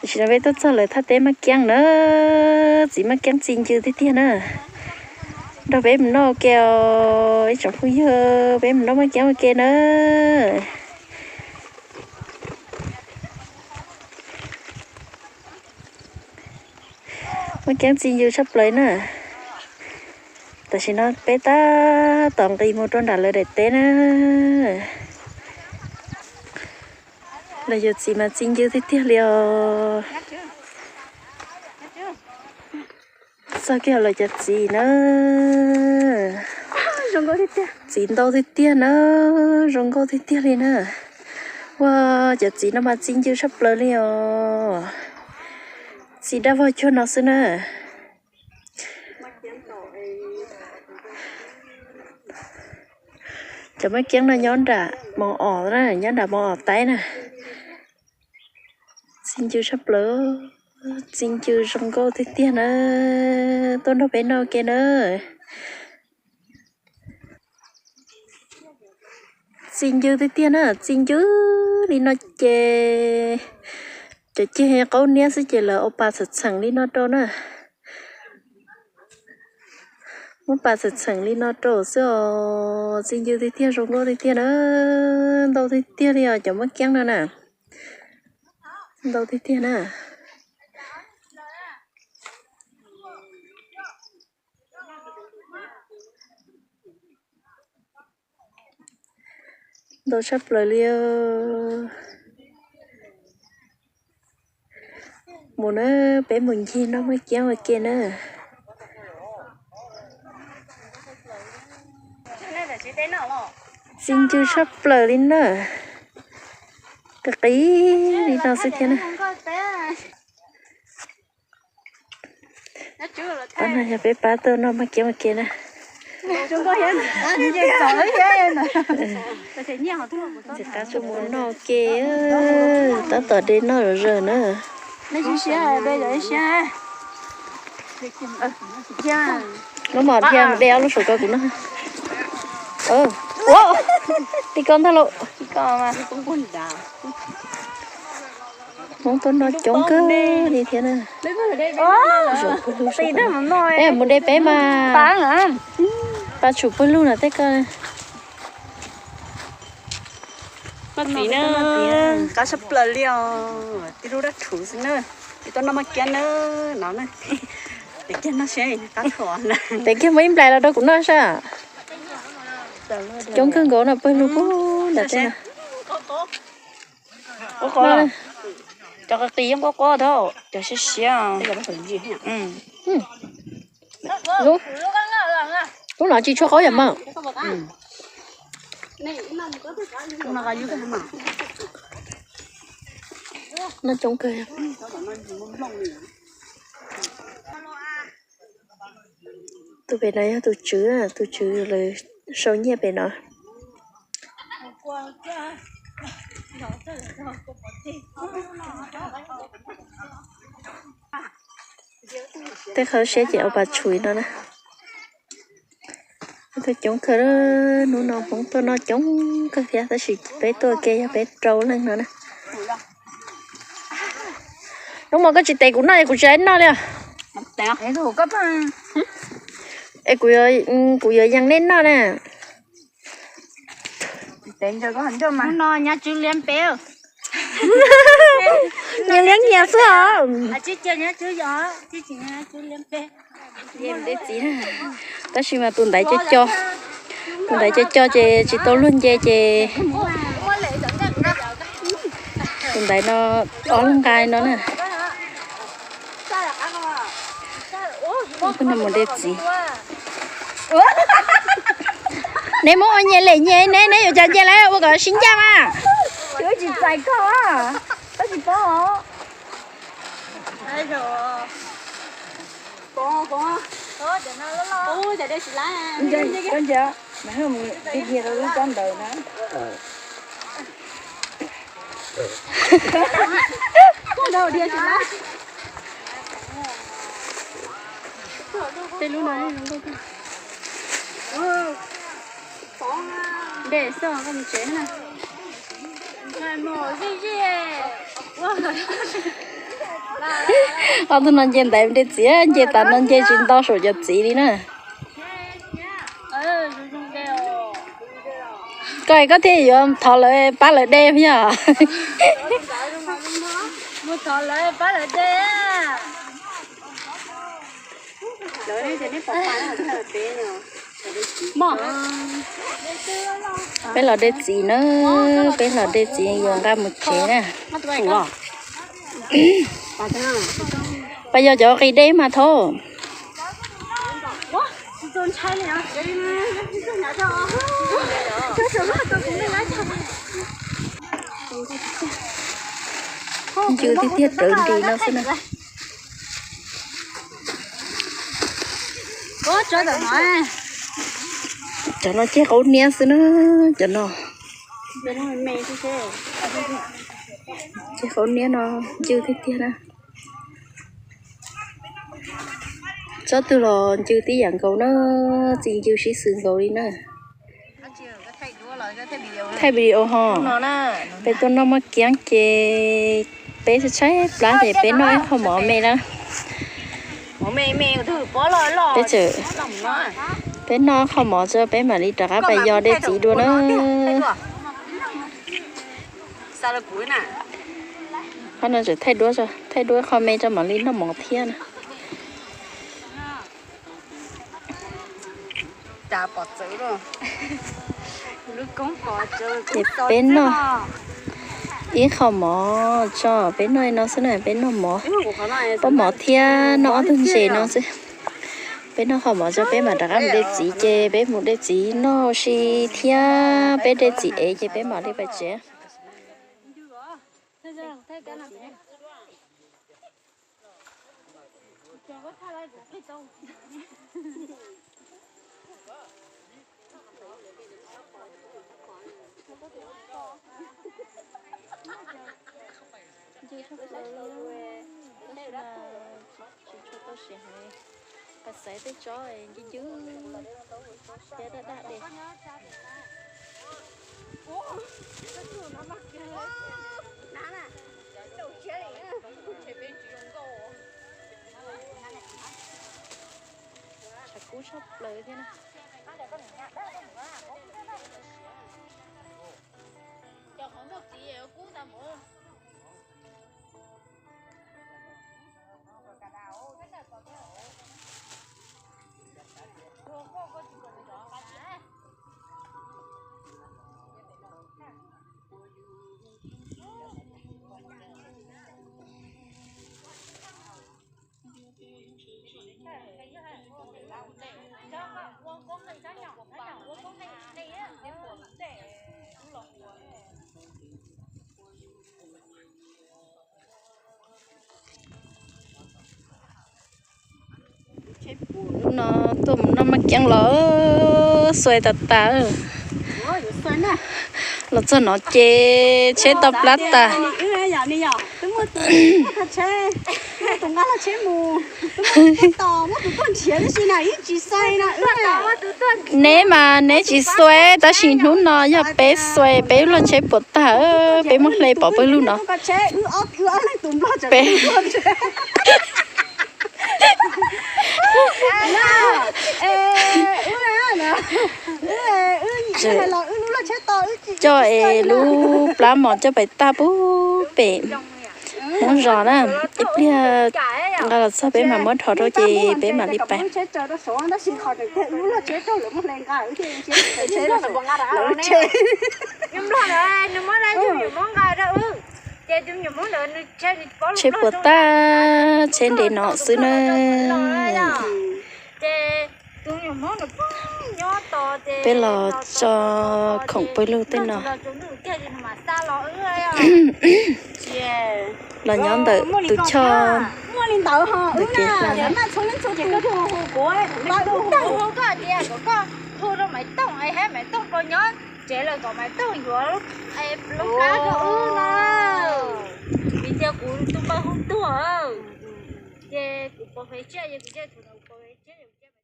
Tam sim no peb tuaj txog lawv thaj teb Maj Kiab na, txiv Maj Kiab txi ncw tiag tiag na. Nrog peb mus noj ua ke os ib tsoom phooj ywg, peb mus noj Maj Kiab ua ke na. Maj Kiab txi ncw tshaj plaws na. Tam sim no peb tab tom nqis mus rau nram lawv daim teb na. Los yus txiv mas txi ncw tiag tiag li os. Txog kiag lawv cov txiv na. Txiv ntau tiag tiag na, zoo nkauj tiag tiag li na. Ua cov txiv no mas txi ncw tshaj plaws li os. Txiv dab vog cuag no xwb na. Cov Maj Kiab no nyob nram Moos Os na, nyob nram Moos Os Taib na. Txi ncw tshaj plaws, txi ncw zoo nkauj tiag tiag na. Tuaj nrog peb noj ua ke na. Txi ncw tiag tiag na, txi ncw li no ces cov ceg qaub niab xwb ces lawv ua pa txheem txheem li no rau na. Muab pa txheem txheem li no rau xwb os, txi ncw tiag tiag, zoo nkauj tiag tiag na. Ntau tiag tiag li os cov Maj Kiab no na. Ntau tiag tiag na. Ntau tshaj plaws li. Mus na, peb mus ncig noj Maj Kiab ua ke na. Txi ncw tshaj plaws li na. Qis qis li no xwb thiab na. Ob no yog peb pab tuaj noj Maj Kiab ua ke na. Ntxim qab tuaj mus noj ua ke, tab tom de noj zom zaws na. Lub mom dhia mus de ob lub saum ko kuv noj. Ua, tij koj ntag lauj. Hmoob tuaj noj coob kawg li thiab na. Peb mus de peb mas, pa tshum pawg lug na tej ko. Qab tshaj plaws li os, tib lub dab tshum xwb na. Tsis tau noj Maj Kiab na, no na. Tes kiag noj siab qab tshaj. Tes kiag muab ib nplais los rau kuv noj saib. Coob kawg nkaus no pawg lug pub nram tej no. Cov qis qis yeej qaub qaub thiab, cov siab siab. Lub no tsis tshua qaub yom mas. Noj coob kawg. Tus pem no yog tus tswv, tus tswv lawv sau nyiaj pem no. Tej qhov siab ces ua pas tshum no na. Tuaj coob kawg, hnub no Hmoob tuaj noj coob kawg thiab, tab sis peb tuaj ua ke yog peb rau leej no na. Hnub no koj tsis tes kuv noj es kuv tsis noj li. Es kuv yuav yees nej noj na. Hnub no nyob tswv liab peb. Nyias liab nyias xwb os. Tab sis mas tus ntaiv co co, tus ntaiv co co ces tsis tau luag nce ces tus ntaiv no ob lub nqa no na. Mus de txiv. Neb muab ua nyias lem nyias, neb neb yuav cov nce lawm ua kom sib ncaj mas. Tsis txais koj, koj tsis paub. Tej lub no de xwb, koj mus tsev na. Ob tug no nce ntaiv de txiv, nce tas no nce tsis nto saum cov txiv li na. Koj, koj thiaj yuav thov lawv pab lawv de yog? Peb los de txiv na, peb los de txiv yuav nqa mus tsev na. Pas yog cov qis dej mas thaub. Ncw tiag tiag rawv nris no xwb na. Cov no ceg qaub niab xwb na, cov no. Ceg qaub niab no ncw tiag tiag na. Tsob twg los ncw tib yam nkaus na, txi ncw sib xws nkaus li na. Thaij video ho. Peb tuaj noj maj kiab ces peb tshaib plab ces peb noj ib qho mov me na. Peb tseem, peb noj qho mov tso peb mam li rov qab pais yos de txiv dua na. Qhov no tseem thaij duab, thaij duab qho me tso mam li noj mov thiab na. Ces peb noj ib qho mov tso, peb noj no xwb na, peb noj mov, pab mov thiab noj ob tug ntses no xwb. Peb noj qho mov tso peb mam rov qab mus de txiv, ces peb mus de txiv noj si thiab peb de txiv ev ces peb mam li pais tsev. Tsis tshua tau siv heev, pas xaiv tej tsob ncw ncw thiab daj daj de. Tshav kub tshaj plaws thiab na. Hnub no tuaj mus noj maj kiab los xuav tas tas. Los txog no ces tsheb tau plab tas. Neb mas neb tsis xuav, tab sis hnub no yog peb xuav, peb lub loj tsheb puas tag, peb muab hle pov pawg lug no. Peb coj es lub plab mos coj pais tag pub pem Hmoob zos na, ib pliag nqa los txog peb mam muab dhos rau ces peb mam li pais. Tsheb puas tag, tsheb ntev no xwb na. Peb los tso khoom pawg lug tej no. Los nyob ntawm tus choj ntawm kev hla.